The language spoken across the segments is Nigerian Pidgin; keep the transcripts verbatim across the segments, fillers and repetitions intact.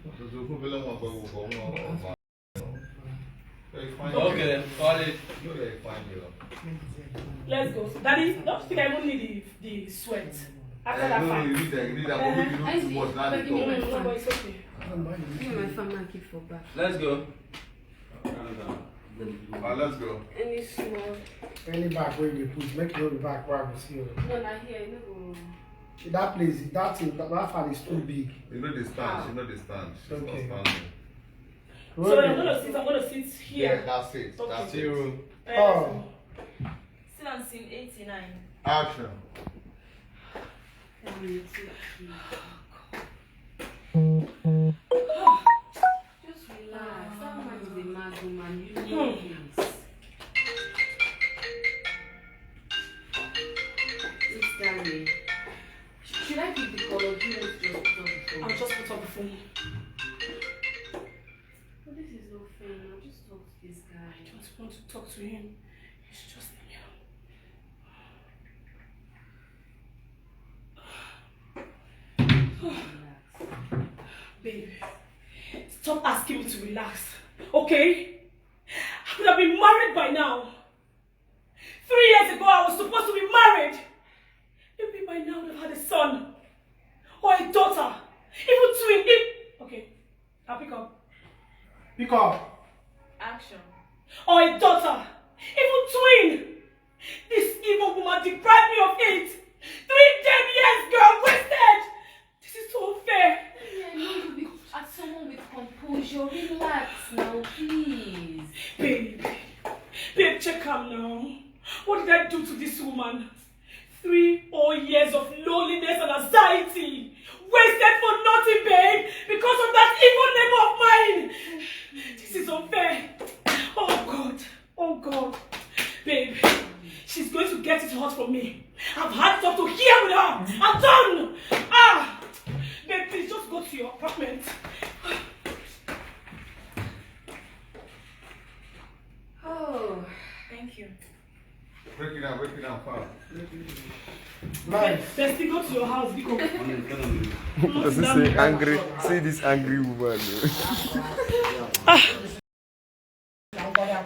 Okay, call it. Let's go. Daddy, don't you think I even need the, the sweat? After that fact. You need that, you need that, but make you not too much now. No, no, no, it's okay. Me and my farmer keep for back. Let's go. Ah, let's go. Any small. Any back where you put, make your back where we see you. No, not here. No go. That place, that thing, that, that fan is too big. You know the stand. You know the stand. She's not standing. So I'm gonna sit. I'm gonna sit here. Yeah, that's it. That's it. Zero. Oh. Sit and sing eighty-nine. Action. Let me take you. Just relax. That woman is a mad woman. You know this. This guy. Should I give the call or do you want to just put on the phone? I'll just put on the phone. But this is not fair now. Just talk to this guy. I don't want to talk to him. It's just me. Babe, stop asking me to relax, okay? I could have been married by now. Three years ago, I was supposed to be married. Maybe by now, I would have had a son or a daughter, even twin. If, okay, I'll pick up. Pick up. Action. Or a daughter, even twin. This evil woman deprived me of it. Three damn years, girl, wasted. This is so unfair. Yeah, no, you be at someone with composure. Relax now, please. Babe, babe, check am now. What did I do to this woman? Three whole years of loneliness and anxiety. Wasted for nothing, babe, because of that evil neighbor of mine. This is unfair. Oh God. Oh God. Babe, she's going to get it hot from me. I've had stuff to hear with her. I'm done. Ah, babe, please just go to your apartment. Oh, thank you. Break it down, break it down, fast. Nice. Bestie, go to your house, because Does he say angry? See this angry woman. I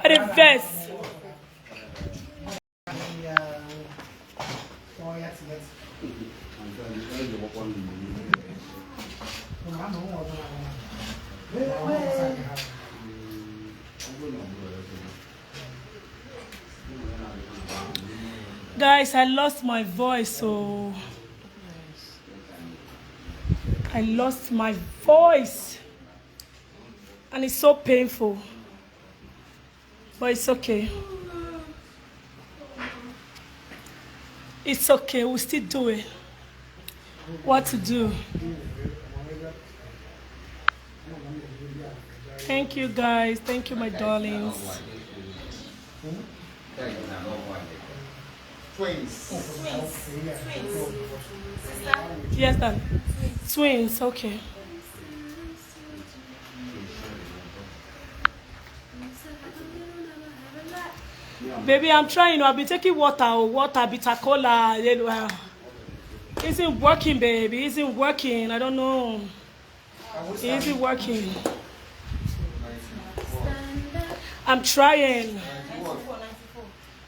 dey vex. Guys, I lost my voice, so I lost my voice, and it's so painful. But it's okay. It's okay. We'll still do it. What to do? Thank you, guys. Thank you, my darlings. Twins. Twins. Twins. Sister. Yes, darling. Twins. Twins. Okay. Baby, I'm trying. I've been taking water, oh, water, bitter cola. Isn't working, baby. Isn't working. I don't know. Isn't working. I'm trying.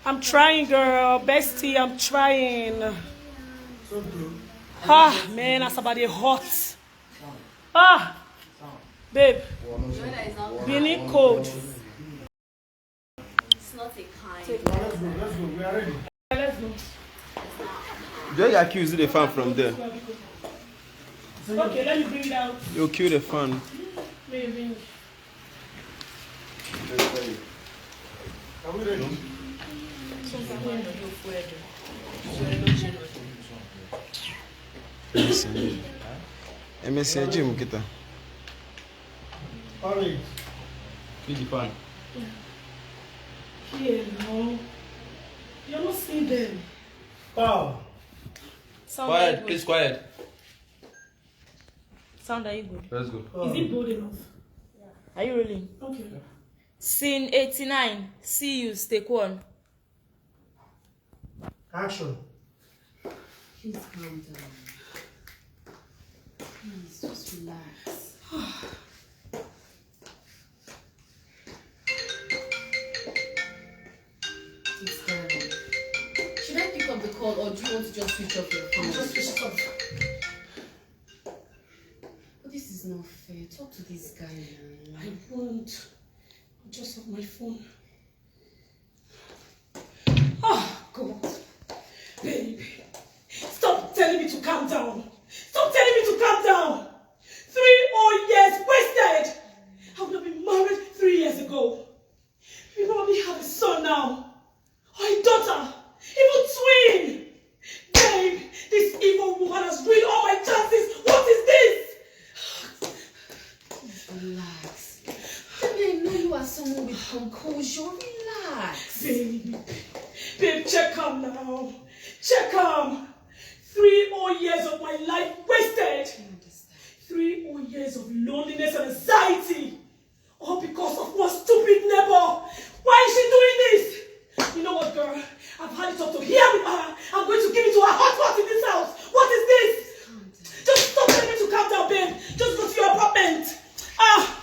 I'm trying, girl. Bestie, I'm trying. Ah, man, that's about it hot. Ah, babe. Benin cold. It's not a kind. Let's go, let's go. We are ready. Let's go. Just accuse the fan from there. Okay, let me bring it out. You kill the fan. Let me bring it. Are we ready? Emesi, Jim, kita. Orange. Kill the fan. Here now. You no see them. Pow. Quiet, please, quiet. Sound, are you good? Let's go. Is it bold enough? Are you rolling? Okay. Scene eighty-nine. See you, take one. Action. Please calm down. Please, just relax. It's Gary. Should I pick up the call, or do you want to just switch off your phone? I'll just switch it off. But this is not fair. Talk to this guy now. I won't. I'll just off my phone. Oh, God. Babe, stop telling me to calm down. Stop telling me to calm down. Three whole years wasted. I would have been married three years ago. We probably have a son now. Or a daughter. Even twin. Babe, this evil woman has ruined all my chances. What is this? Relax. Tell me, I know you are someone with composure. Relax. Babe, babe, check am now. Check am. Three whole years of my life wasted. I understand. Three whole years of loneliness and anxiety. All because of one stupid neighbor. Why is she doing this? You know what, girl? I've had it up to here with her. I'm going to give it to her hot hot in this house. What is this? Just stop telling me to calm down, babe. Just go to your apartment. Ah!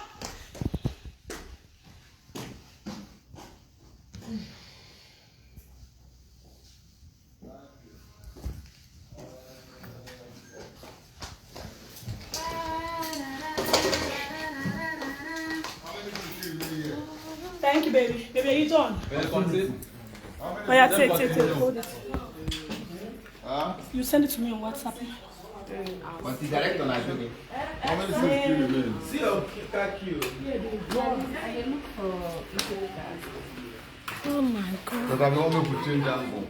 Thank you, baby. Baby, are you done? Oh, yeah, take, take, take. Hold it. Huh? You send it to me on WhatsApp. But the director na Johnny. How many sins still remain? See your car key. Oh my God. But I know we put him down for.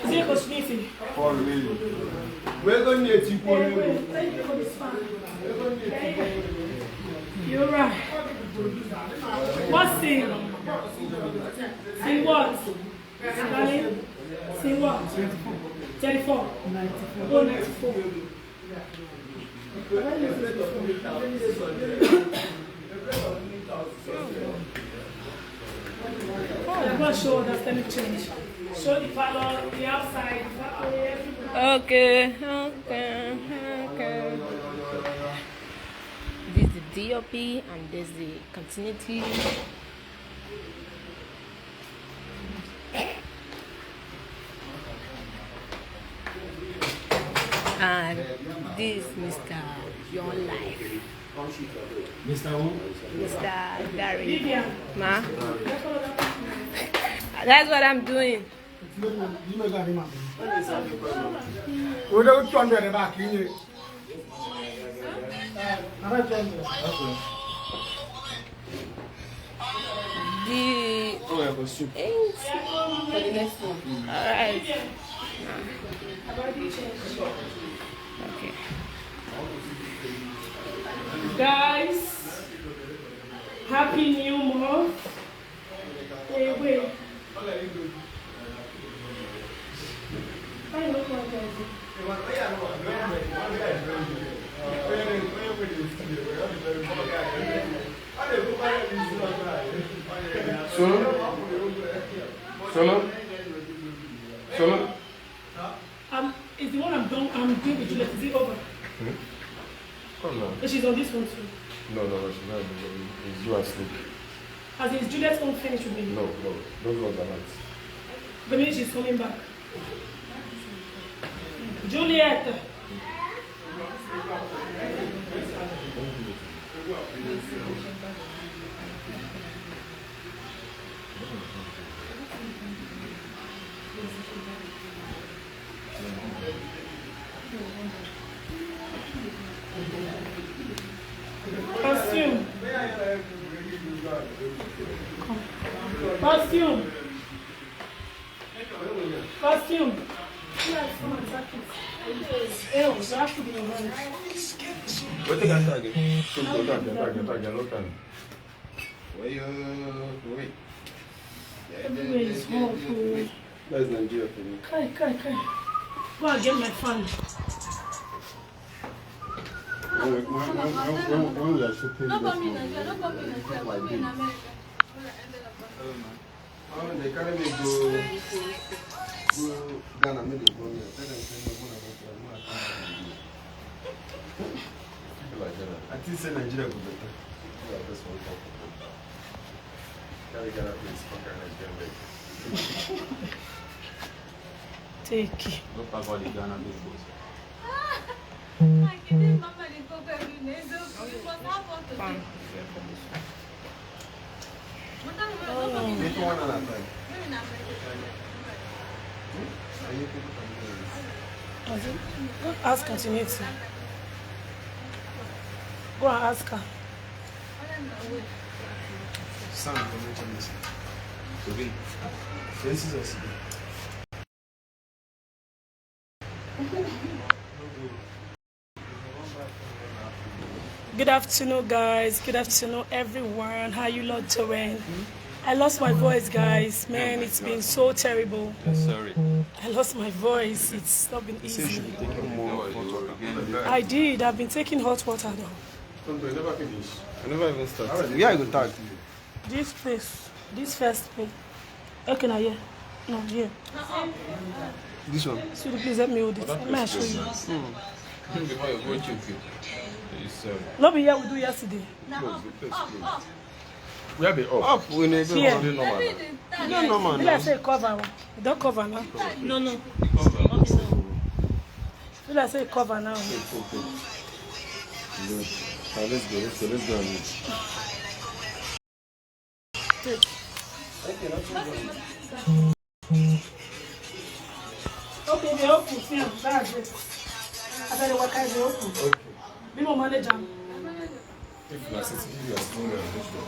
Zeko Smith. For real. We're going to get you for real. You're right. What's sin? Sin what? Darling? Sin what? Thirty-four. Oh, ninety-four. Go and show others, let me change. Show the parlor, the outside, the parlor, everywhere. Okay, okay, okay. This is the D O P and there's the continuity. And this Mister Young Life. Mister who? Mister Gary. Ma. That's what I'm doing. Udah lucu ambil ada baki ni. Apa tu? The Oh, yeah, for soup. Eight. For the next one. All right. Okay. Guys, happy new month. Wait, wait. Solo? Solo? Solo? Um, is the one I'm done, I'm doing with Juliet, is it over? Hmm? Come now. But she's on this one too. No, no, no, she's not. It's you asleep. As in, is Juliet's own finished with me? No, no, those ones are not. The minute she's coming back. Juliet! Costume. Costume. Costume. Wetin can I get? Some go down, down, down, down, down, down. Wait, wait. Everywhere is hot, oh. That's Nigeria for me. Kai, kai, kai. Go and get my fan. When we, when, when, when, when, when we are shooting Don't this call me movie, Nigeria, don't call me Nigeria, call me in America. Hello, man. Oh, they carry me go, go Ghana, make they born me. I tell them say no, no, no, no, no, no, no. People like that. I think say Nigeria go better. People like this one talk. Carry Ghana place, fuck Nigeria place. Take it. Go pack all the Ghana big boys. Like you did, Mama, they go every day. So you must have what to do. Go ask her, she needs to. Go and ask her. Sam, come here, come here. This is us. Good afternoon, guys. Good afternoon, everyone. How you lot doing? I lost my voice, guys. Man, it's been so terrible. Sorry. I lost my voice. It's not been easy. I did. I've been taking hot water, though. I never even started. Where I go tag? This place, this first place. Okay, now here. No, here. This one. Sweetie, please help me hold it. Let me show you. Before you go choke you. No be here we do yesterday. Close, the place close. Where they up? Up, we need to. Here. They normal. They normal. Be like say cover. Don't cover now. No, no. Be like say cover now. Cool, cool, cool. Good. Ah, let's go, let's go, let's go. Okay, they open. See am, that's it. I said, what kind they open? Okay. Be my manager. If na sixty, you are still there, let's go.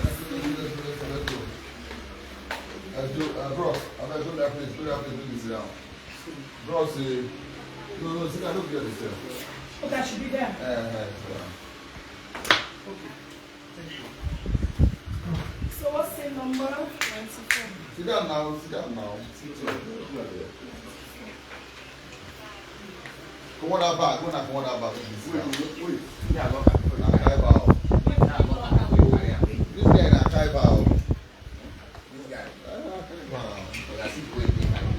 Let's go, let's go, let's go. Let's go, uh, bros, abeg, go that place, go that place, do this now. Bros, eh, no, no, sit down, don't be there. Okay, I should be there. Eh, eh, sit down. Okay. So what's the number? Ninety-four. Sit down now, sit down now. Sit down. Come on, that bag, go now, come on, that bag. Wait, wait, wait. Yeah, I got that. Na carry bag. This guy na carry bag. This guy. Ah, carry bag. But I see the way they carry.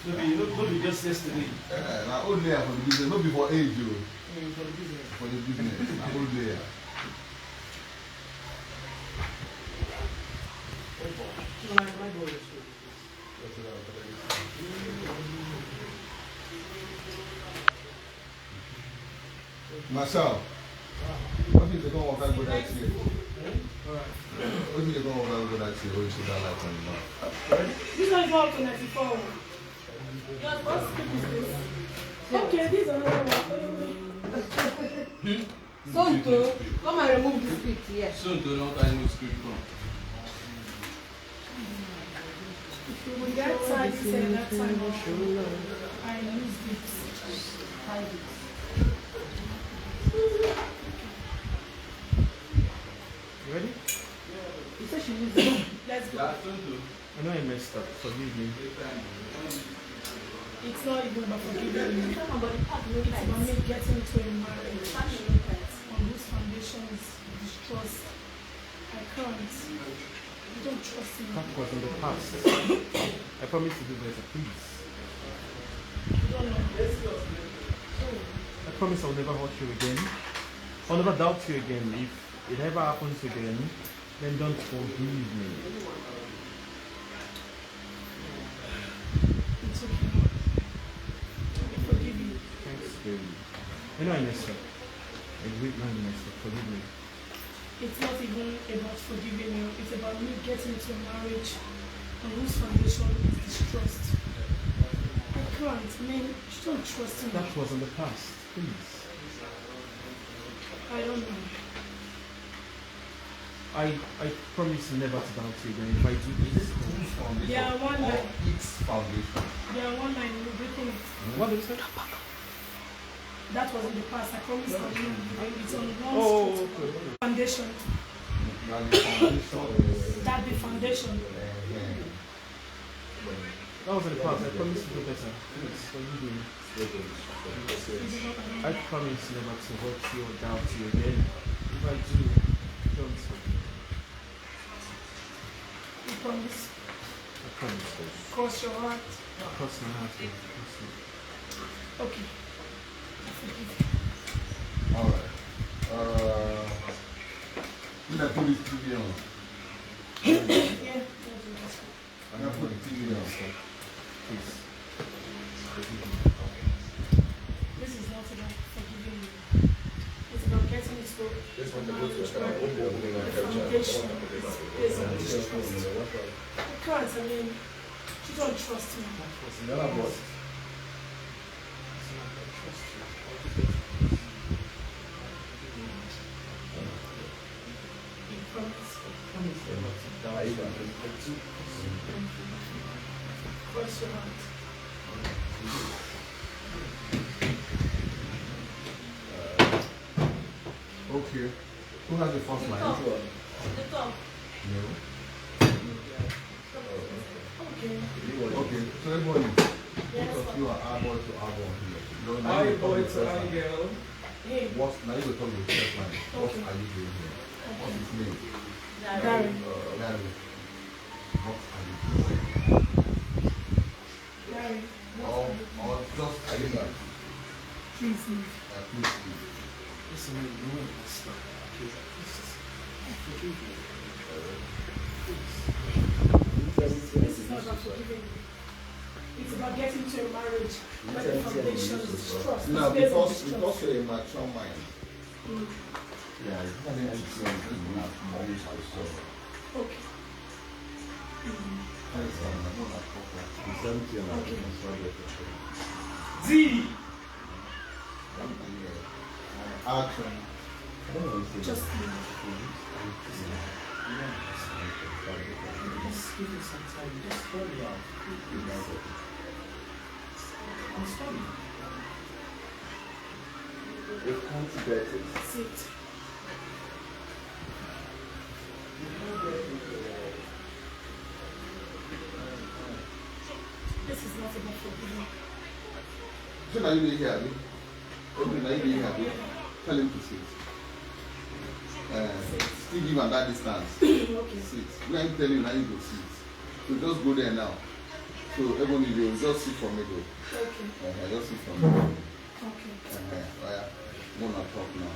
No be, no, no be just yesterday. Eh, na old layer for the business, no be for age o. Mm, for the business. For the business, na old layer. Marcel, what if they don't walk out with that chair? What if they don't walk out with that chair? What if that light on the back? This one go up to ninety-four. What script is this? Okay, this is another one. Sonto, come and remove the script here. Sonto, don't carry new script come. If you will get tired, say that time, I used it. Hide it. You ready? You said she used it. Let's go. I know I messed up. Forgive me. It's not even about forgiving you. It's about me getting to a marriage on whose foundations distrust. I can't. You don't trust me. That was in the past. I promise to do better, please. You don't know. I promise I'll never hurt you again. I'll never doubt you again. If it ever happens again, then don't forgive me. It's okay. I forgive you. Thanks, baby. You know I messed up. I really know I messed up. Forgive me. It's not even about forgiving you. It's about me getting into a marriage on whose foundation is distrust. I can't, man. You don't trust me. That was in the past. Please. I don't know. I, I promise never to doubt you again. If I do this, whose foundation? They are one line. Its foundation. They are one line. Everything. What did you say? That was in the past. I promise I will not be doing it on one. Oh, okay. Foundation. That the foundation. That the foundation. That was in the past. I promise to do better. Please forgive me. I promise never to hurt you or doubt you again. If I do, don't forgive me. You promise? I promise, baby. Cross your heart. Cross my heart, baby. Cross it. Okay. I forgive you. Alright. Uh, you like put this T V on. Yeah. I'm gonna put the T V on. Please. This is not about forgiving you. It's about getting it so This one, the marriage book where was the foundation is based on distrust. I can't, I mean, you don't trust me. None of us. You promise? Are you gonna Cross your heart. Okay. Who has the first line? The top. No. Okay. Okay, so everybody, both Yes. of you are eyeball to eyeball here. No, no, Eyeball you to first line. Eyeball. Hey, What, now you go talk the first line. What Okay. are you doing here? What's his name? Gary. Larry. What are you doing? Gary. Or, or just are you here? Please leave. Uh, please leave. Listen, you know what? Stop. Okay? Please. Forgive me. Please. This is not about forgiving you. It's about getting to a marriage where the foundation is trust. Now, It's based on because, distrust. because you're a mature mind, Mm, yeah, you can't even see anything now. Marriage is so. Okay. Mm, Thanks, I'm not gonna talk like this. Okay. Sorry, okay. D. Action. Just leave. Just give me some time. Just hold me out. Please. I'm sorry. You can't get it. Sit. This is not about forgiving. So now you dey here, abi? Okay, now you dey here, abi? Tell him to sit. Uh, still give am that distance. Okay. Sit. When I tell you, now you go sit. So just go there now. So everybody, you just sit for middle. Okay. Uh, just sit for middle. Okay. Uh, oh yeah. Wanna talk now.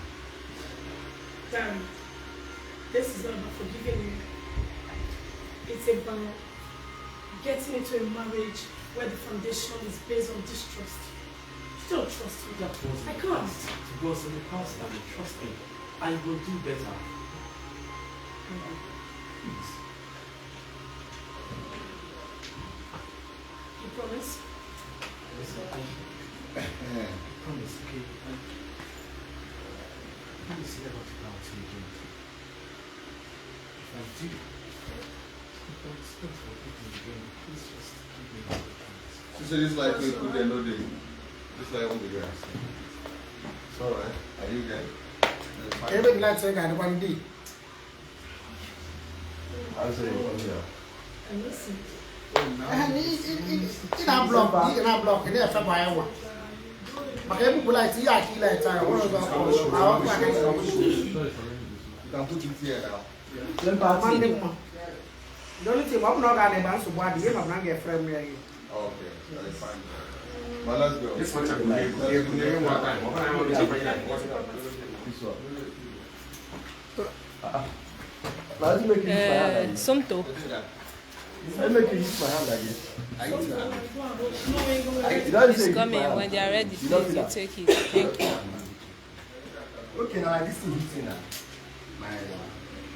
Darren, this is not about forgiving you. It's about getting into a marriage where the foundation is based on distrust. You don't trust me. That was I in the can't. past. It was in the past, and trust me, I will do better. Please. You promise? Listen, I, I promise, okay? I promise never to doubt you again. If I do, if I still forgive you again, please just give me another chance. She said this life will put there no day. This life won't be there. It's alright. Are you there? It's fine. Ebe dị light ga-adịkwa ndị. I'll say you come here. I listen. Ị na-ablọk, ị na-ablọk, ị na-efepụ anya nwa. Maka ebupụ light, ihe aka light ahụ, ọ rụzọ ọkụ, ahụ ọkụ aka ị na-akwụsị. You can put it here now. Ma ndị mma. The only thing, ọ bụ na ọ ga-adị ebe a, nsogbu adịghị, ị ma na m ga-efere m ya ihe. Okay, that's fine. But let's go. This one, I will give you more time. This one. Uh, Somto I make you use my hand like this. is coming. When they are ready, please, you take it. Thank you. Okay, now this thing is in now.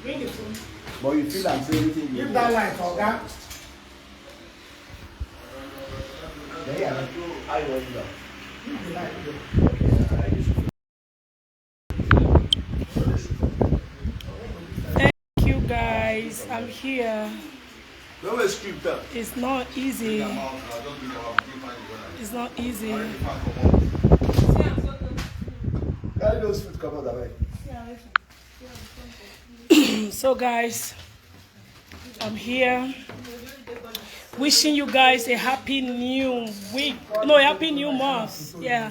Bring it home. But you feel I'm saying anything you Give that light, Oga. Yeah, I want you. Give the light. Thank you guys. I'm here. No way, script that. It's not easy. I'll just be our big man. It's not easy. Carry those food, come out that way. So guys, I'm here. Wishing you guys a happy new week. No, a happy new month. Yeah.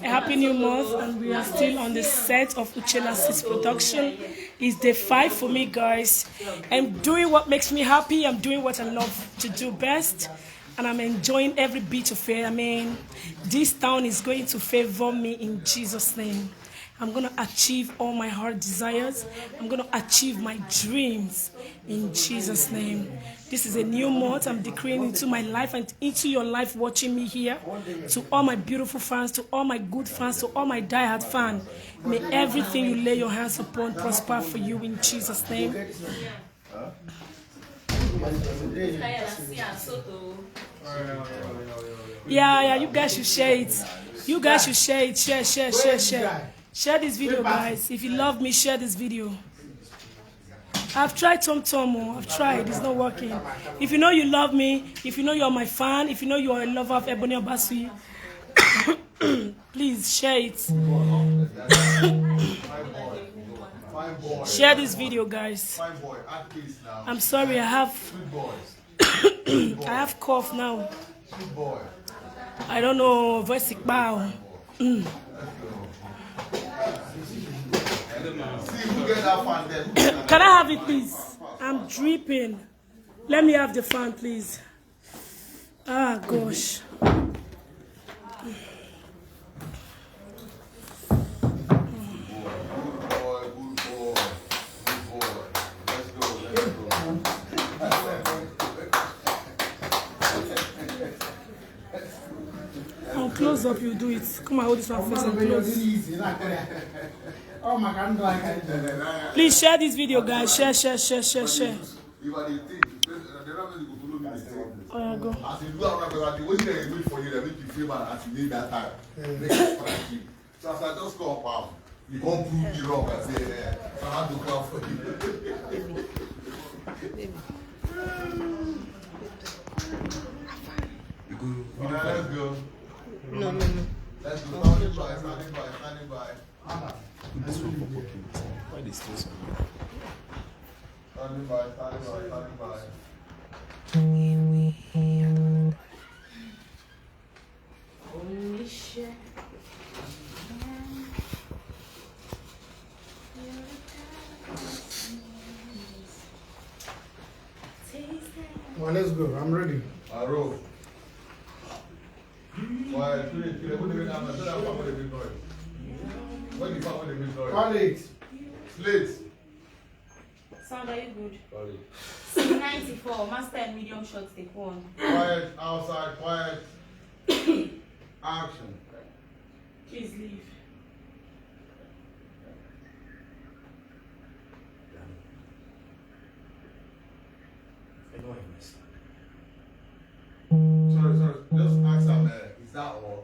A happy new month, and we are still on the set of Uchenna Six Production. It's day five for me, guys. I'm doing what makes me happy. I'm doing what I love to do best, and I'm enjoying every bit of it. I mean, this town is going to favor me in Jesus' name. I'm going to achieve all my heart desires. I'm going to achieve my dreams in Jesus' name. This is a new month I'm decreeing into my life and into your life watching me here. To all my beautiful fans, to all my good fans, to all my diehard fans, may everything you lay your hands upon prosper for you in Jesus' name. Yeah, yeah, you guys should share it. You guys should share it. Share, share, share, share. Share this video, guys. If you love me, share this video. I've tried TomTom. Oh, I've tried. It's not working. If you know you love me, if you know you're my fan, if you know you're a lover of Ebony Obasui, please share it. Share this video, guys. I'm sorry, I have I have cough now. I don't know, voice is bad. Mm. Can I have it, please? I'm dripping. Let me have the fan, please. Ah, gosh. On close up, you do it. Come and hold this one first and close. Please share this video, guys. Share, share, share, share, share. Oh, go. As you do am, like, the way dem wait for you, dem make you feel bad as you need that time. Make you feel like you. So as I just come up, you come prove me wrong. I say, eh, I had to come for you. You go. All right, let's go. No, no, no. Let's go. Standing by, standing by, standing by. This one for pocket. Why dey stress me? Standing by, standing by, standing by. Well, let's go. I'm ready. Aro. Why, play, play. What do you mean? I'm not sure what they mean. What the fuck would they mean? Call it. Slate. Sound, are you good? Call it. C ninety-four, master and medium shots, take one. Quiet, outside, quiet. Action. Please leave. I know I messed up. Sorry, sorry. Just ask am, eh, is that all?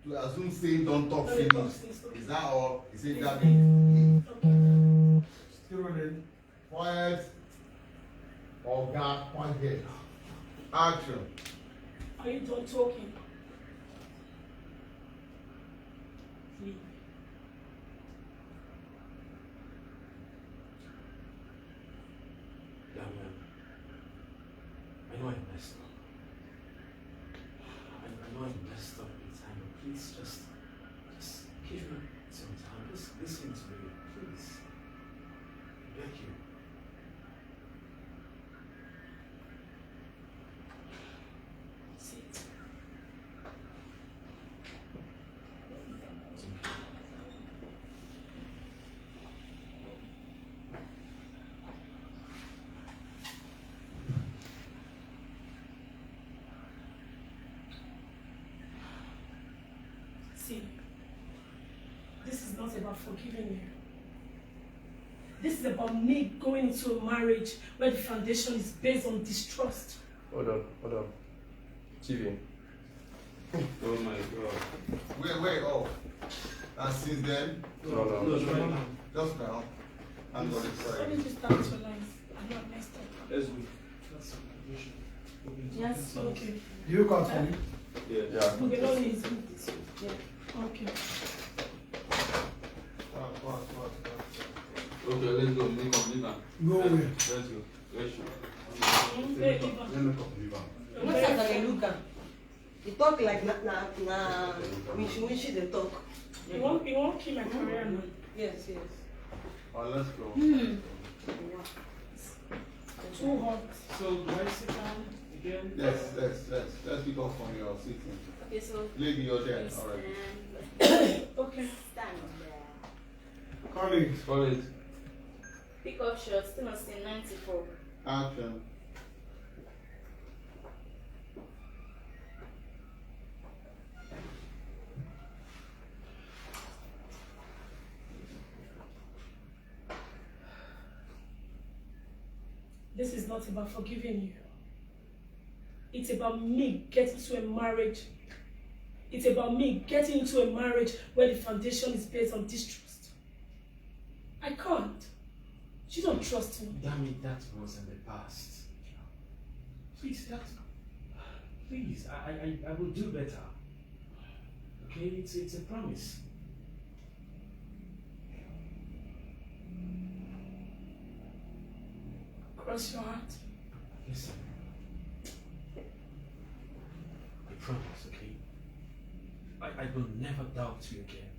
To assume say don talk finish. Is that all? He say that is it. Still rolling. Quiet. Oga, quiet. Action. Are you done talking? Leave. Damian, I know I messed up. I, I know I messed up in time, but please just, just give me some time. Just listen to me, please. I beg you. See, this is not about forgiving you. This is about me going into a marriage where the foundation is based on distrust. Hold on, hold on. Chibi. Oh my God. Wait, wait, oh. And since then? No, no. No, it's right now. Just now. I'm gonna try. Let me just start your life. I'm not messed up. Let's go. Yes, okay. Do you count for me? Yeah. Yeah. Okay, no, no, it's good. Yeah. Okay. Come on, come on, come on, come on. Okay, let's go. Make up, make up. No way. Let's go. Let's go. Let me talk to you. What is that, Luca? You talk like na na na wishy wishy dey talk. You won't you won't kill my career now. Yes, yes. Oh, let's go. Too hot. So do I sit down again? Yes, yes, yes. Let's pick up from your seating. Okay, so lady, you're there already. Okay. Stand there. Colleagues, colleagues. Pick up shot, still on scene ninety-four. Action. This is not about forgiving you. It's about me getting to a marriage. It's about me getting into a marriage where the foundation is based on distrust. I can't. You don't trust me. Damn it, that was in the past. Please, that, please, I, I, I will do better. Okay, it's, it's a promise. Cross your heart. Listen. I promise, okay? I, I will never doubt you again.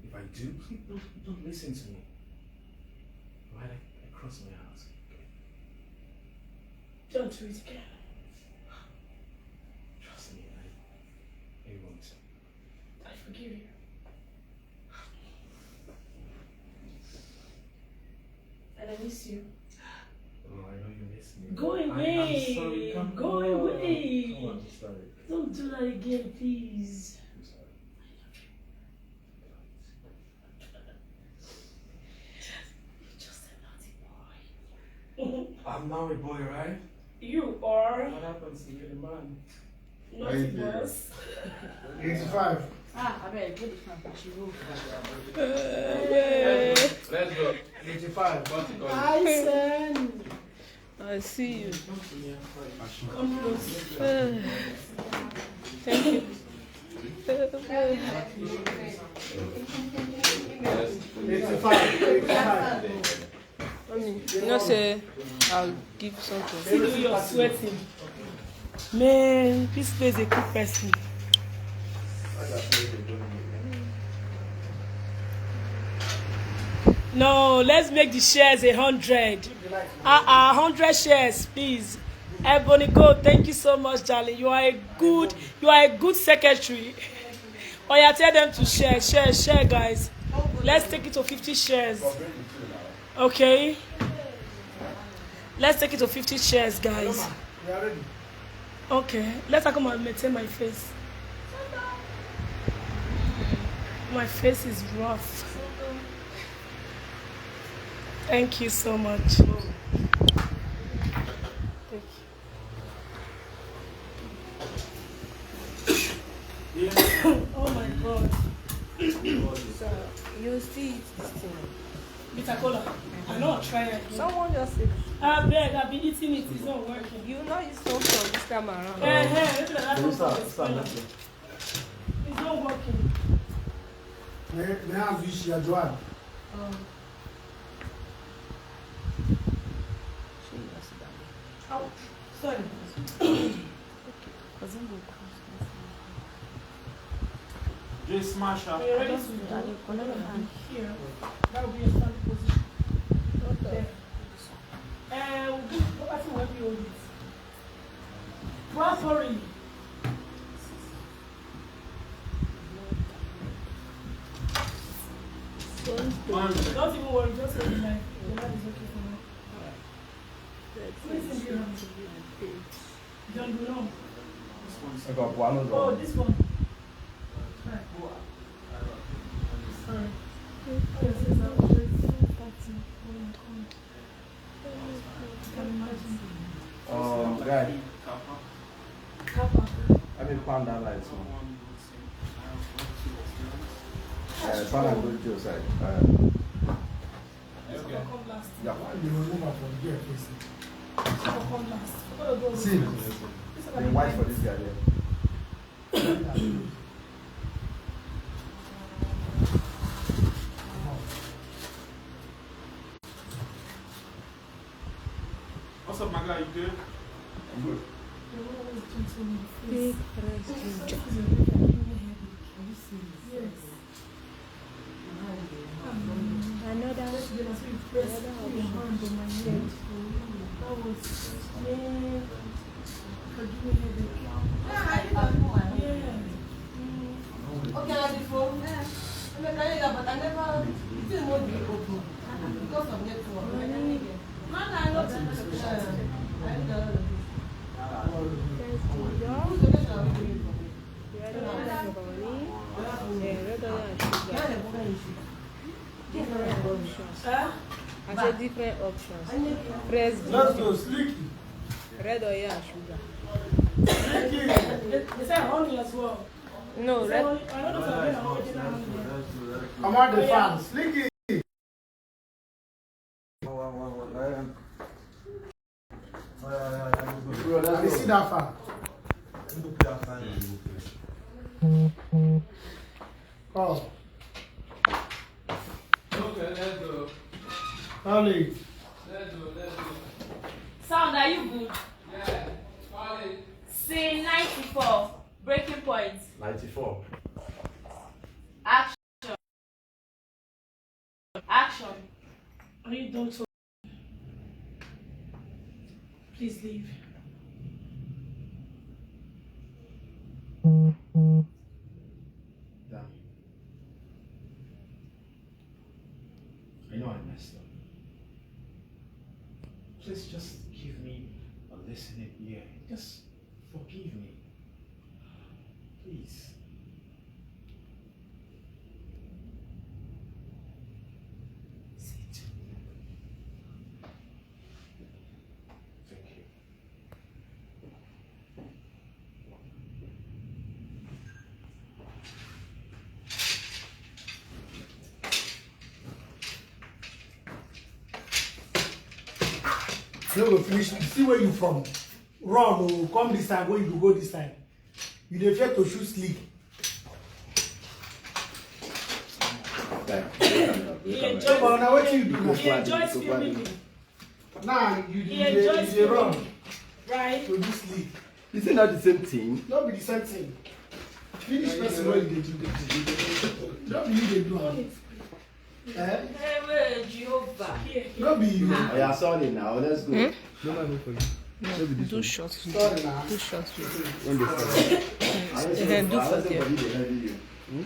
If I do, please don't, don't listen to me. Right? I, I cross my heart. Okay? Don't do it again. Trust me, I, I won't. I forgive you. And I miss you. Oh, I know you miss me. Go away. I, I'm sorry. Come, go away. Come on, sorry. Don't do that again, please. I'm sorry. You're just a naughty boy. I'm now a boy, right? You are. What happens to you, the man? Not a boss. Eighty-five. Ah, I bet good fun. She will. Let's go. Eighty-five. What you call it? I send. I see you. Come close. Thank you. Eighty-five. Eighty-five. Mommy, you know say I'll give something. See the way you're sweating. Man, this place a cook person. No, let's make the shares a hundred. Ah, uh, hundred shares, please. Ebony Gold, thank you so much, darling. You are a good, you are a good secretary. Oh yeah, tell them to share, share, share, guys. Let's take it to fifty shares. Okay. Let's take it to fifty shares, guys. Okay. Let her come and maintain my face. My face is rough. Thank you so much. Thank you. Oh my God. So, you see this thing. Bitter cola. I know I'll try it. Someone just said, I beg, I've been eating it, it's not working. You know it's not from this time around. Eh, eh, maybe that's not from the spoiler. It's not working. May, may I wish you a joy? Oh. Ouch. Sorry. Jay Smasher. Are you ready to do? Here. That will be a standing position. There. Eh, we'll do property where we hold it. Properly. Don't even worry, just hold the knife. The knife is okay for now. Please, if you have to be unpaid. John Bruno. Ẹ kàn bọ́ àánú lọ. Oh, this one. Right. Sorry. Oh, your sister. Can imagine. Um, guy. Kappa. Let me pan that light, man. Uh, pan and go to your side. Uh, This one come last. Yeah. Why you remove am from there, face? This one come last. What do those? See, the wife for this guy there. What's up, my guy? Yeah, red oil and sugar. Different options. I say different options. Press the Let's go, Slicky. Red oil and sugar. Slicky. They say honey as well. No, They say red. Honey, I don't know if I've been on original honey. I'm on the fan. Slicky. I dey see that fan. Come. Okay, let's go. Ollie. Let's go, let's go. Sound, are you good? Yeah, Ollie. Scene ninety-four, breaking point. ninety-four. Action. Action. Are you done talking? Please leave. Damn. I know I messed up. Please just give me a listening ear. Just forgive me. Please. Sit. Thank you. I no go finish. See where you from. Run o, come this side. Where you go, go this side. You dey fear to shoot Slick. He enjoys, So, but now wetin you do now? He enjoys filming me, Now you He you dey enjoys you dey run filming. Right? To do Slick. Is it not the same thing? No be the same thing. Finish person wey you dey do. No be you dey do am. Eh? Hey, wait, Jehovah. No be you. Oh, yeah, sorry now. Let's go. Hmm? No man for you. No, do short. Sorry na. Do short. When they start. Eh, do for there.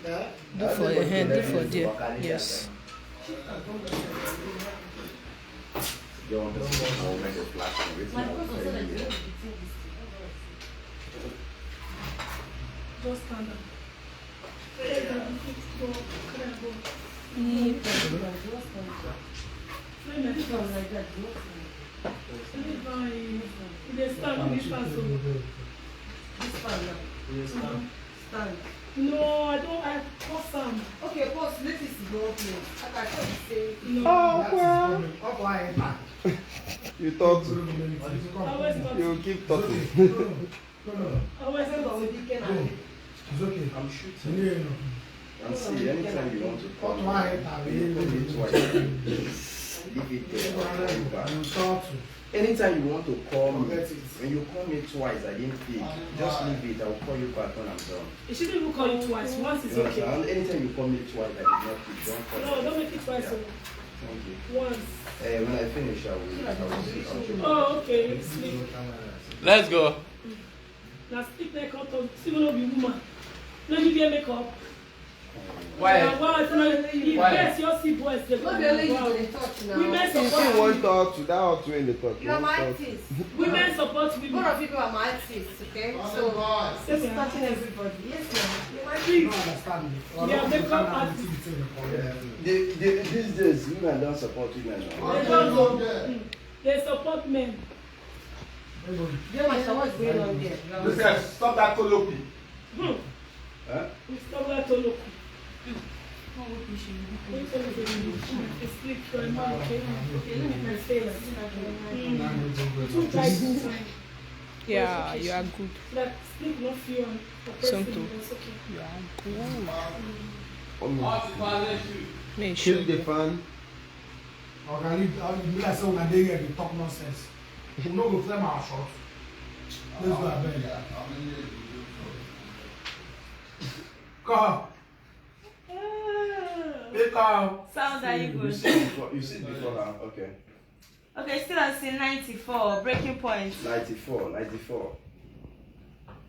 Eh? Do for your hand. Do for there. Yes. You want to see how make a flash and wait now. Just stand up. Leave am like that. Leave am. You dey stand, leave am so. This fan now. Stand. No, I don't. I pause am. Okay, pause. Let it go up here. Like I thought you say. No. That is coming. Up high, man. You talk. Come. Always talk. You keep talking. No, no, no, no. Always Everybody talk. weekend Go. and It's okay. I'm You shooting. hear no. And see, anytime you want to call Up me, high, man. you call me twice. Leave it there. I'll call you back. You talk to. Anytime you want to call me, Forget it. when you call me twice, I didn't pick. Just leave it. I'll call you back when I'm done. She didn't even call you twice. Once is You okay. Understand? Anytime you call me twice, I did not pick. Don't call No, me. Don't make it twice. Yeah. So Thank you. Once. Eh, when I finish, I will. I will see. I'll check. Oh, okay. Sleep. Let's go. Now sleep like out of. See, no be woman. No, you get makeup. Why? Now, wow, it's not, if Why? Yes, you see boys. They No be only you wow. dey touch now. Women You see support. One talk to that hot way in the talk. You are One my talk. artist. Women support Both women. Of you people are my artists, okay? So Yes, it's ma'am. Touching everybody. Yes, ma'am. You don't understand me. Yeah, they come as The, the, these days, women don't support women now. They don't. Mm. They support men. Yo, my son, what's going on there? Look at, stop that colloquy. Hmm. Huh? Stop that colloquy. Wait till you finish. It's sleep for a man, okay? Okay, let me I say that. Mm. Two guys, two time. Yeah, you are good. Like, sleep, no fear. Something. It's okay. You are good. All the violence you. Make Kill sure. The fan. Oga, leave. I mean, like say una dey here dey talk nonsense. We no go claim our shot. Let's go, abeg. Come. Pick up. Sound, are you You good? see before, you see before now. Okay. Okay, still on scene ninety-four, breaking point. Ninety-four, ninety-four.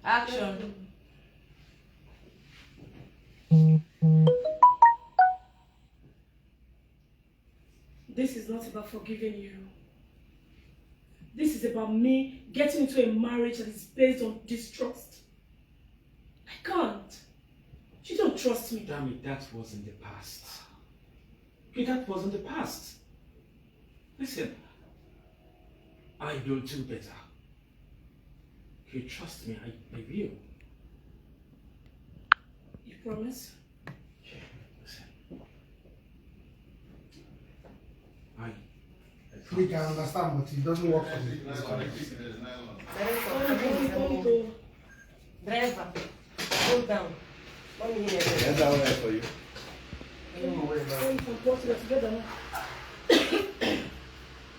Action. This is not about forgiving you. This is about me getting into a marriage that is based on distrust. I can't. You don't Trust me, Dami, that was in the past. Okay, that was in the past. Listen, I will do better. Okay, trust me, I, I will. You promise? Yeah, listen. I, I We can promise. Understand, but it doesn't work for me. Driver, go down. Let me hear you. That's how I for you. We can put it together now.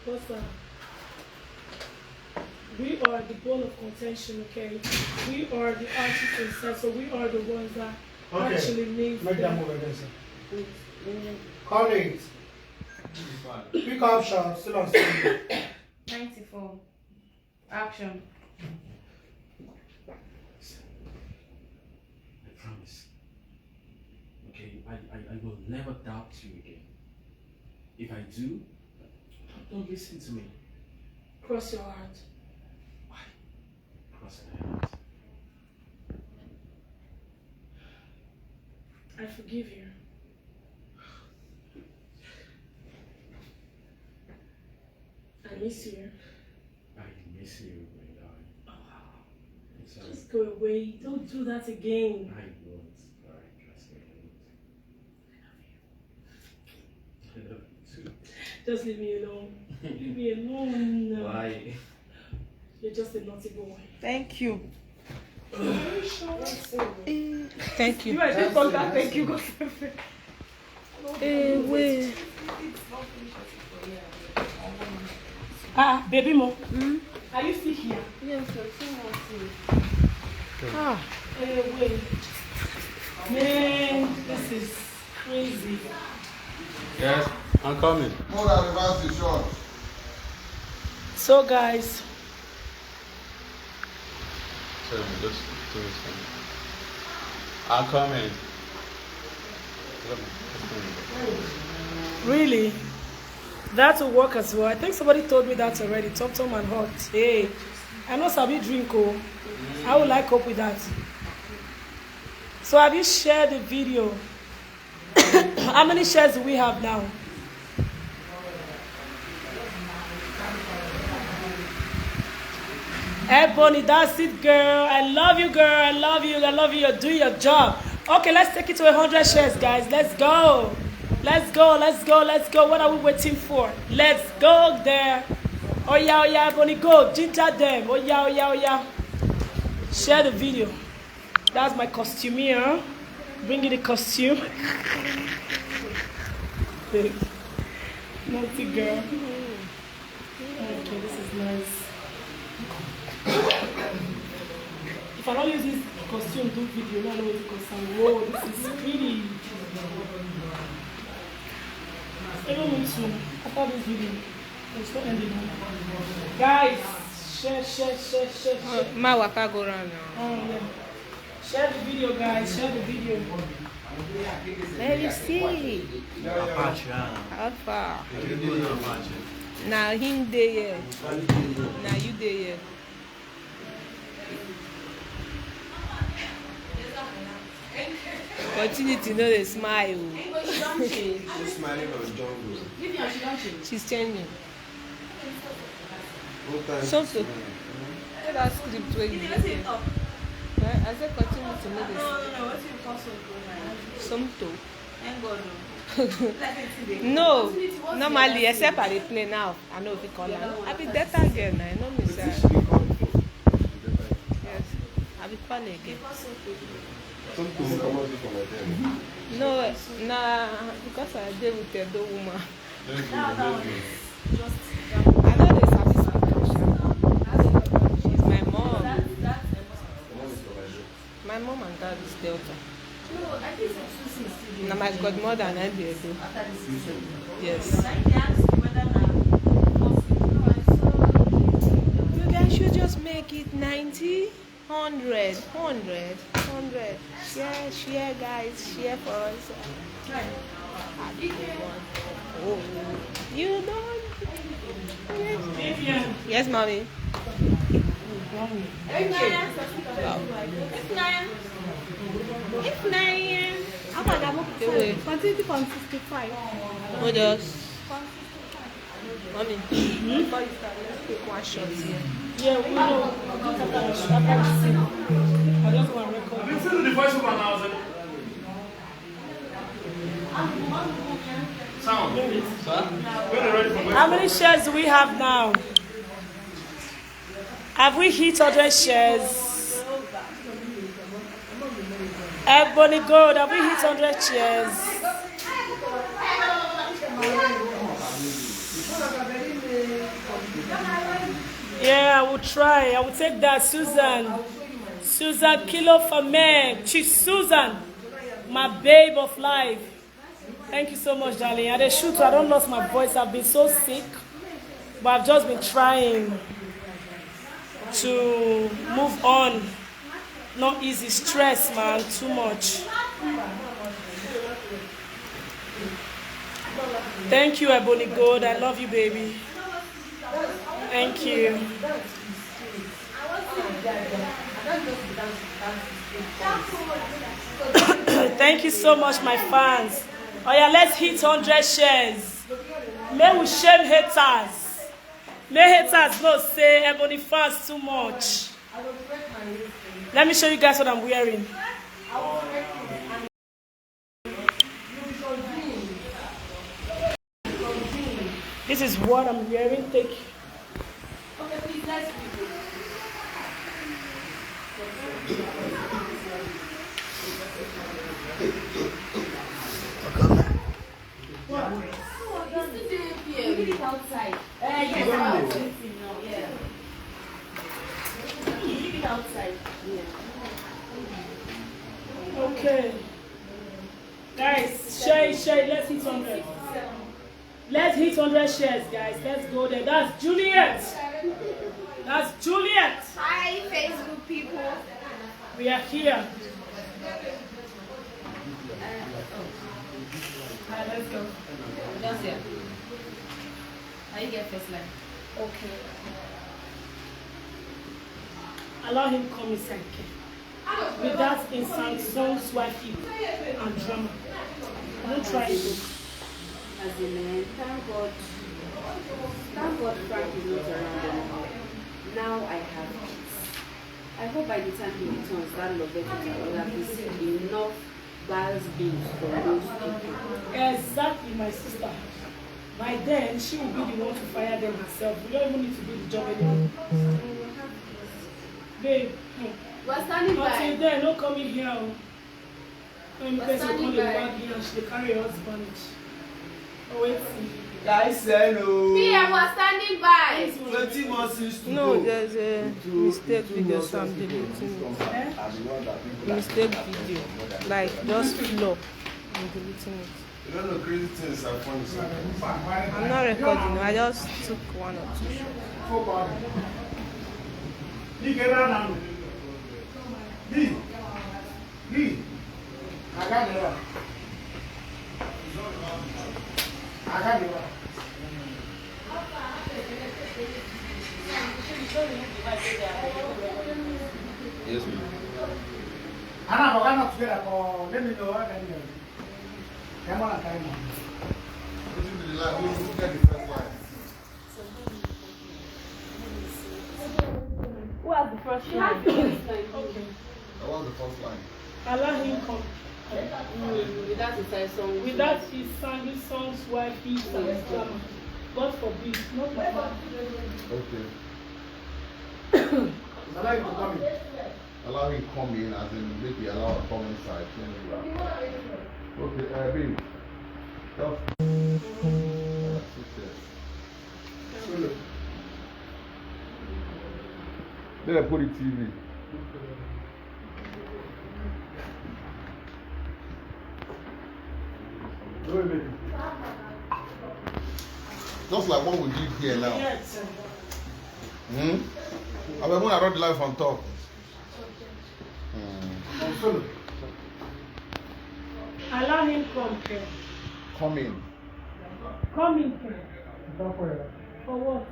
What's that? We are the ball of contention, okay? We are the artists themselves, so we are the ones that Okay. Actually means Make that that move again, sir. Call it. Pick up shot, still on screen. Ninety-four. Action. I promise. Okay, I, I, I will never doubt you again. If I do, don't, don't listen to me. Cross your heart. Why? Cross my heart. I forgive you. I miss you. I miss you, my darling. I'm sorry. Just go away. Don't do that again. I won't. Alright, trust me, I won't. I love you too. Just leave me alone. Leave me alone. Why? You're just a naughty boy. Thank you. Are you sure? Thank you. You are just talking. Thank you, God. Eh, wait. Ah, baby mo. Mm? Are you still here? Yes, sir. Ah, eh, wait. Man, this is crazy. Yes, I'm coming. So, guys, Tell me, just do this thing. I'm coming. Tell me, just tell me. Really? That will work as well. I think somebody told me that already. Tom Tom and hot. Hey, I know Sabi drink. Oh, I would like up with that. So have you shared the video? How many shares do we have now? Ebony, that's it, girl. I love you, girl. I love you. I love you. You're doing your job. Okay, let's take it to a hundred shares, guys. Let's go. Let's go. Let's go. Let's go. What are we waiting for? Let's go there. Oh yeah, oh yeah, Ebony, go. Ginger them. Oh yeah, oh yeah, oh yeah. Share the video. That's my costume here. Bring in the costume. Babe. Naughty girl. Okay, this is nice. If I don't use this costume, do video, no, no, it costume. Whoa, this is pretty. Even me too. After this video, it's not ending. Guys, share, share, share, share, share. Ma waka go round now. Oh, yeah. Share the video, guys. Share the video. Let me see. Apache, How far? you do na Apache. Now him dey here. Now you dey here. Continuity no dey smile. Oh. Who's smiling on jungle? She's changing. What time? Something. Tell that script wey you dey. Eh, I say continue to make this. Something. No, normally, except I dey play now, I no fit call am. I be better girl na, I no miss her. Yes, I be fun again. Something come out from my head. No, na because I dey with Edo woman. I no dey sabi speak am sha. She's my mom. My mom and dad is Delta. Na my godmother na be Edo. Yes. You guys should just make it ninety, hundred, hundred, hundred. Share, share, guys, share for us. Oh, you don't. Yes, mommy. Wow. If na, if na, Continue on sixty-five. Hold us. Mommy, before you start, let's take one shot here. Yeah, we know. I just want to record. Listen to the voice of an house. Sound. Sir? When you're ready for How many shares do we have now? Have we hit hundred shares? Ebony Gold, have we hit hundred shares? Yeah, I will try. I will take that, Susan. Susan Kilo for me. Chief Susan, my babe of life. Thank you so much, darling. I dey shoot, I don't lost my voice. I've been so sick, but I've just been trying to move on. Not easy, stress, man, too much. Thank you, Ebony Gold. I love you, baby. Thank you. Thank you so much, my fans. Oh yeah, let's hit hundred shares. May we shame haters. May haters not say Ebony fans too much. Let me show you guys what I'm wearing. This is what I'm wearing. Take. What? You still dey here? We did it outside. Eh, yes, outside. Yeah. We did it outside. Yeah. Okay. Guys, share it, share it. Let's hit hundred. Let's hit hundred shares, guys. Let's go there. That's Juliet. That's Juliet. Hi, Facebook people. We are here. Alright, let's go. Just here. Now you get first line. Okay. Allow him come inside, okay? With that inside song, swifey and drama. Don't try it. As in, eh, thank God. Thank God Frank is not around anymore. Now I have peace. I hope by the time he returns, that Lovett will be enough bars beat from those people. Exactly, my sister. By then, she will be the one to fire them herself. We don't even need to do the job anymore. Babe, hmm. We're standing by. Until then, no coming here, oh. When We're person standing come dey by. Wag here, she dey carry her husband. Oh, wait. Guys, hello. P M, we're standing by. Twenty more sins to No, go. There's a Into, mistake into video, so I'm nonsense people deleting it. Come back. Eh? And the one that people that Mistake people that video. Come back. Like, just flow. I'm deleting it. You don't know crazy things are funny sometimes. I'm not recording. I just took one or two shots. Lee, Lee, Agadera. Agadera. Yes, ma'am. Ana, ana together for, let me know what I can do. Come on, come on. Wetin be the line? Who, who get the first line? Who has the first line? Okay. That was the first line. Allow him come. Mm, with that inside song. With that his song, his songs, wife, his and his drama. God forbid, not my mouth. Okay. Allow him to come in. Allow him come in, as in maybe allow her come inside. Let me grab. Okay, uh, babe. Just, uh, sit there. Then I put the T V. Just like what we did here now. Hmm? I will run the live on top. Hmm. Allow him come here. Come in. Come in here. For what?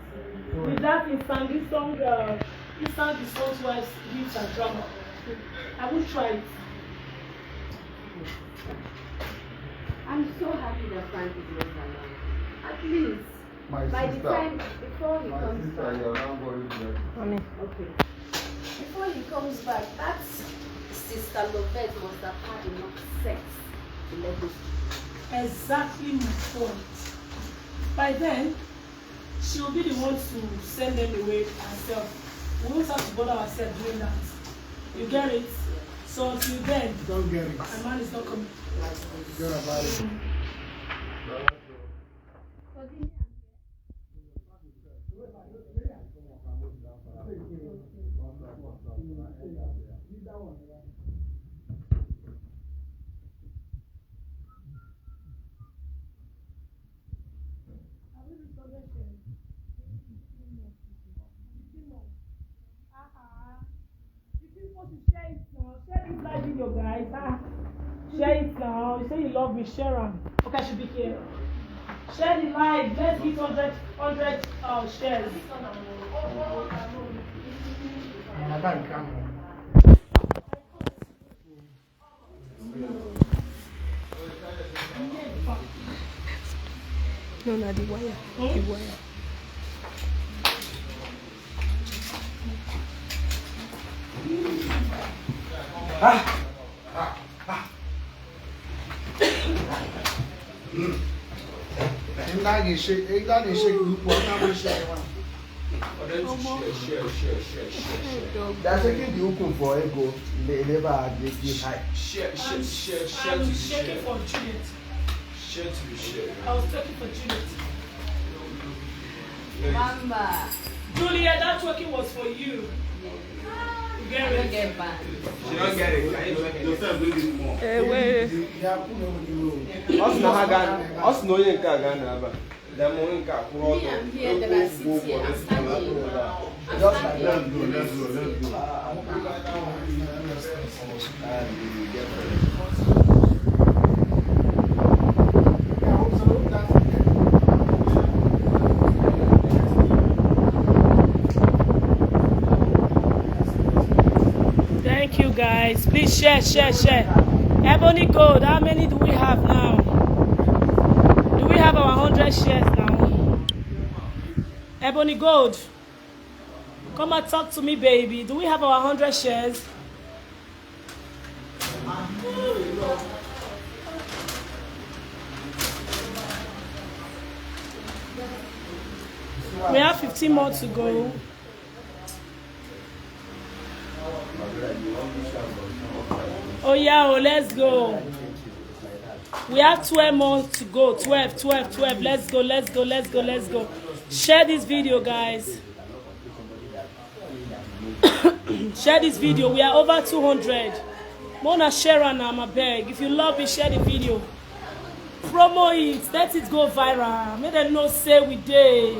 With that Isangi song, uh, Isangi song's wife, hits and drama. I will try it. I'm so happy that Frank is not around. At least, my by sister, the time, before he my comes sister, back. You are not going there. Mommy. Okay. Before he comes back, that sister Lovett must have had enough sex to let this. Exactly my point. By then, she will be the one to send them away herself. We won't have to bother ourselves doing that. You get it? So until then, don't get it. My man is not coming. Forget about it. Mm. You people should share it now. Share this live video, guys. Ah, share it now. You say you love me, share am. Okay, I should be here. Share the live. Let's hit hundred, hundred uh, shares. Madam, come on. No, na the wire. The wire. Ah! Ah! Ah! Ina ga-eshake, ina ga-eshake ukwu, ọ na-abụ eshake nwa. They are shaking the ukwu for ego. They never had the high. Share, share, share, share. I'm to shaking share. For Juliet. Share to be shared. I was talking for Juliet. Mama. Juliet, that twerking was for you. You get it? Get back. She don't get it. Can you twerk it? Yourself do this more. Eh, wait. Ọ sị na ha ga, ọ sị na onye nke a ga-anọ ebe a. Then onye nke a kwụrụ ọtọ. Me, I'm here, then I sit here. I'm standing. Just like that. Let's go, let's go, let's go. Thank you, guys. Please share, share, share. Ebony Gold, how many do we have now? Do we have our hundred shares now? Ebony Gold, come and talk to me, baby. Do we have our hundred shares? We have fifteen more to go. Oh yeah, oh, let's go. We have twelve more to go. Twelve, twelve, twelve. Let's go, let's go, let's go, let's go. Share this video, guys. Share this video. We are over two hundred. Make una share am now, abeg. If you love it, share the video. Promo it. Let it go viral. Make dem know say we dey.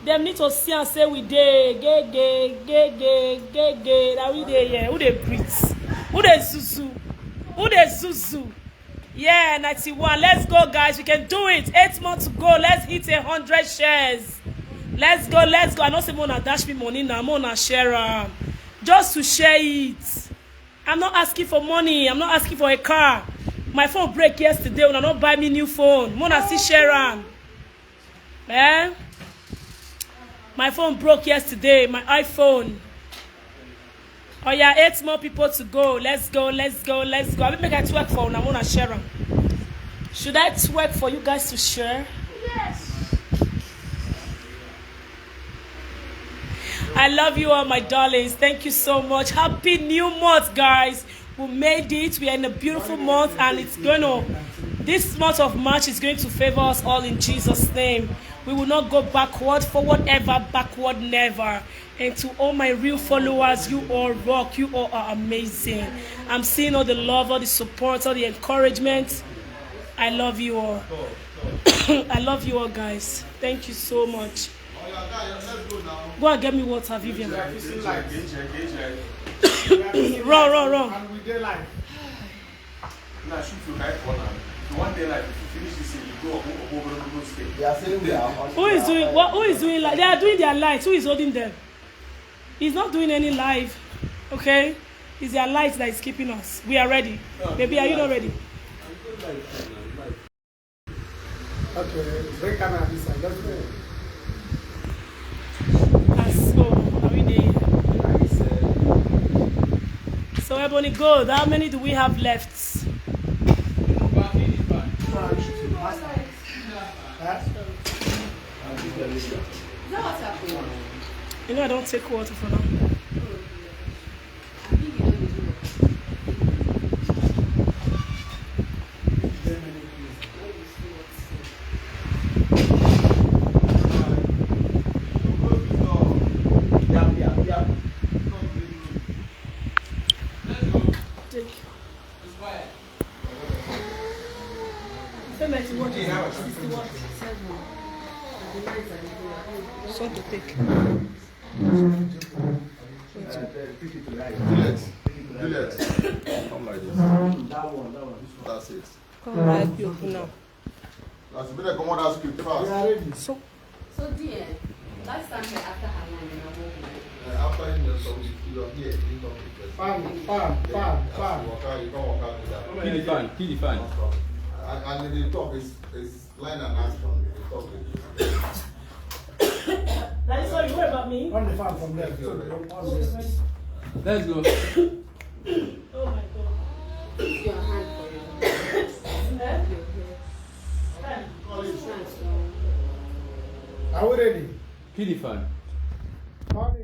Dem need to see am say we dey. Gege, gege, gege. Na we dey here. Who dey breathe? Who dey zuzu? Who dey zuzu? Yeah, ninety-one. Let's go, guys. We can do it. Eight months to go. Let's hit a hundred shares. Let's go, let's go. I know say make una dash me money now. Make una share am. Just to share it. I'm not asking for money. I'm not asking for a car. My phone break yesterday. Una no buy me new phone. Make una still share am. Eh? My phone broke yesterday. My iPhone. Oh yeah, eight more people to go. Let's go, let's go, let's go. I will make it work for una, make una share am. Should I work for you guys to share? Yes. I love you all, my darlings. Thank you so much. Happy New Month, guys. We made it. We are in a beautiful month, and it's going to, this month of March is going to favor us all in Jesus' name. We will not go backward, forward ever, backward never. And to all my real followers, you all rock. You all are amazing. I'm seeing all the love, all the support, all the encouragement. I love you all. I love you all, guys. Thank you so much. Go and get me water, Vivian. Run, run, run. And we dey live. Now shoot you guys for now. If you want dey live, if you finish this thing, you go up, up, up, up, up, up, stay. They are saying we are on. Who is doing what? Who is doing live? They are doing their lights. Who is holding them? He's not doing any live. Okay? It's their lights that is keeping us. We are ready. Baby, are you not ready? Okay, break camera this side. Just go. As so, are we there? So Ebony Gold, how many do we have left? Huh? You know I don't take water for now. Take. Say ninety-one, sixty-one. So to take. Juliet, Juliet, come like this. That's it. Come right here now. That's better come on that script fast. So So dear, last time after her line, I won't Uh, after him, there's some you are here. You talk with Fan, fan, fan, fan. Waka, you can't walk out with that. Kill the fan, kill the fan. And, and the talk is, is line and action. The talk is That's all you worry about me. On the fan from there. So don't pause this. Let's go. Oh my God. Put your hand for your head. Eh? Your head. Put your hands for Are we ready? Kill the fan. Funny.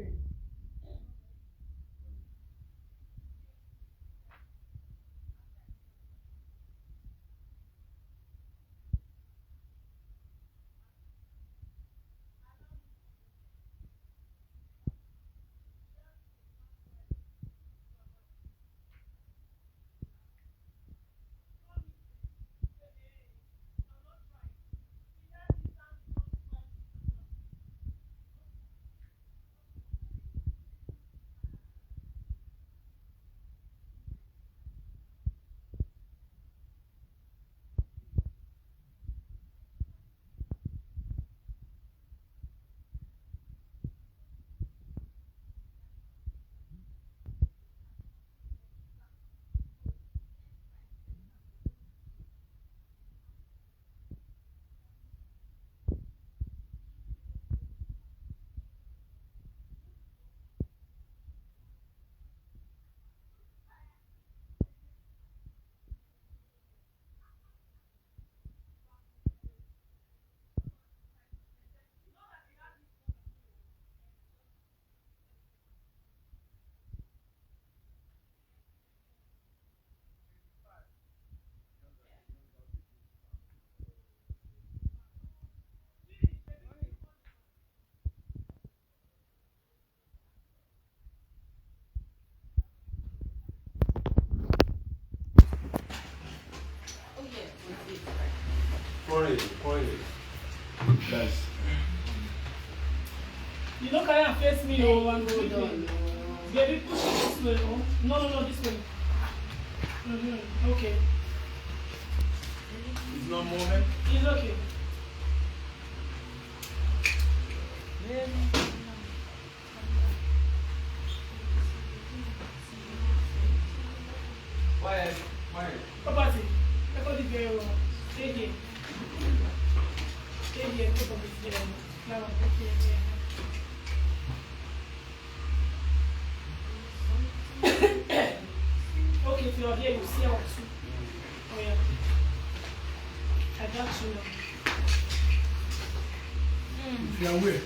Quarry, quarry. Guys. You know, can you face me? Oh, I'm sleeping. Baby, push it this way. Oh. No, no, no, this way. Mm-hmm. Okay. It's not moving. It's okay. Quiet, quiet. Property. Record it very well. Stay here. Stay here. Take of it here. Now, okay, here. Okay, if you're here, you see our two. Oh, yeah. I got you now. If you are aware,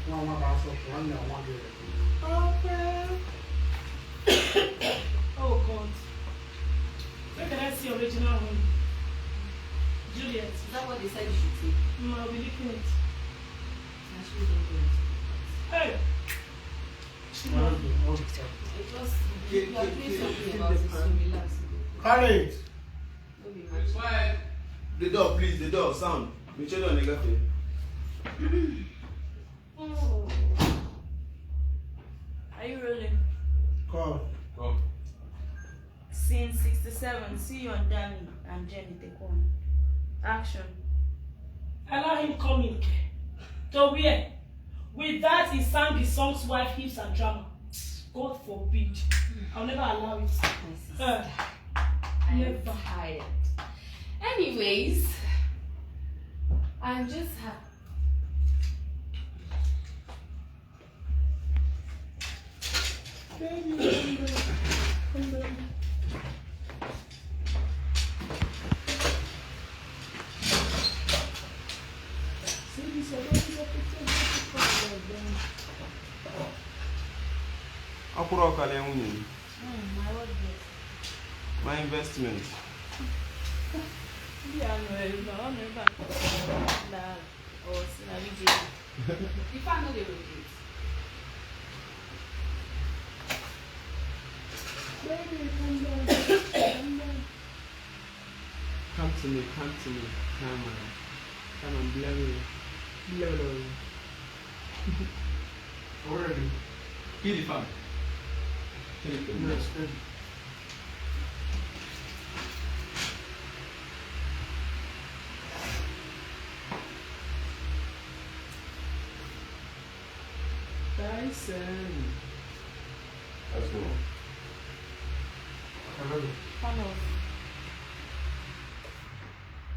one one back up, one one one there. Okay. Oh, God. Where can I see original one? Juliet. Is that what they said you should take? Mm, I'll be licking it. Actually, don't go into Hey! One of the, one of the it. It was, you are doing something about it, so relax. Carry it. Don't be mad. The door, please, the door, sound. Make sure don't negative. Oh. Are you rolling? Call. Go. Scene sixty-seven. See you and Danny and Jenny take one. Action. Allow him come in. To where? With that, he sang his song's wife hips and drama. God forbid. I'll never allow it. Uh, I'm never. Tired. Anyways, I'm just happy. Baby, come down. Come down. See this, I don't think I put your picture like that. Ọ kwụrụ ọkara ya nwunye m. Mm, my word, yes. My investment. Ndị a nọ ebe a, ọ nọ ebe a. Na, ọ sị na video. Ife a no dey rotate. Baby, come down. Come down. Come to me, come to me. Come on. Come on, blow me. Blow, blow, blow. Already. Kill the farm. Kill the farm. Yes, baby. Tyson. Let's go. Hello. Panel.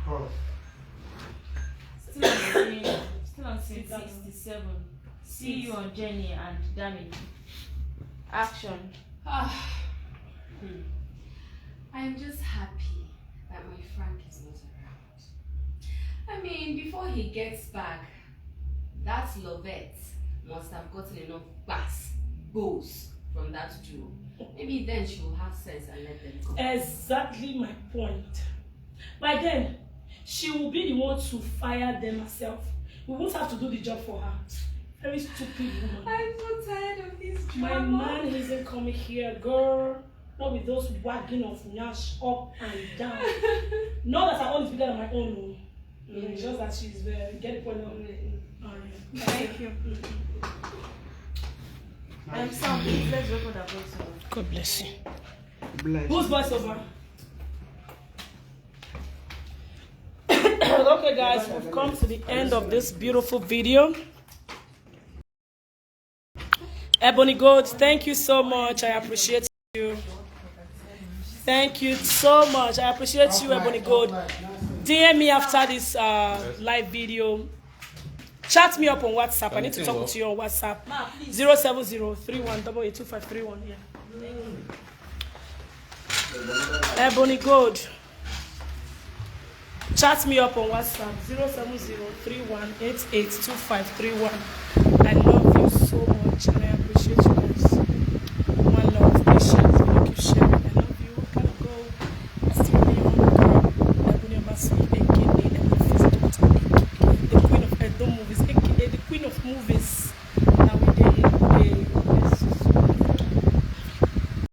Call. Still on scene. Still on scene sixty-seven. See you on Jenny and Dami. Action. Ah. Hmm. I'm just happy that my Frank is not around. I mean, before he gets back, that Lovette must have gotten enough bass, blows from that duo. Maybe then she will have sense and let them go. Exactly my point. By then, she will be the one to fire them herself. We won't have to do the job for her. Very stupid woman. I'm so tired of this My drama. Man isn't coming here, girl. Not with those wagging of nyash up and down. Not that her own is bigger than my own. Oh. Mm, it's just that she's very, get the point of it. All right. Thank you. Um, Sam, please, let's record that voiceover. God bless you. Bless. Whose voiceover? Okay, guys, we've come to the end of this beautiful video. Ebony Gold, thank you so much. I appreciate you. Thank you so much. I appreciate you, Ebony Gold. D M me after this uh, live video. Chat me up on WhatsApp. I need to talk to you on WhatsApp. Zero seven zero three one double eight two five three one. Yeah. Ebony Gold. Chat me up on WhatsApp, zero seven zero three one eight eight two five three one. I love you so much and I appreciate you guys. One love, please share this video, keep sharing. I love you. Gotta go. I still be your homegirl, Ebony Obasi, A K A Ebony Face Doctor, A K A the queen of Edo movies, A K A the queen of movies.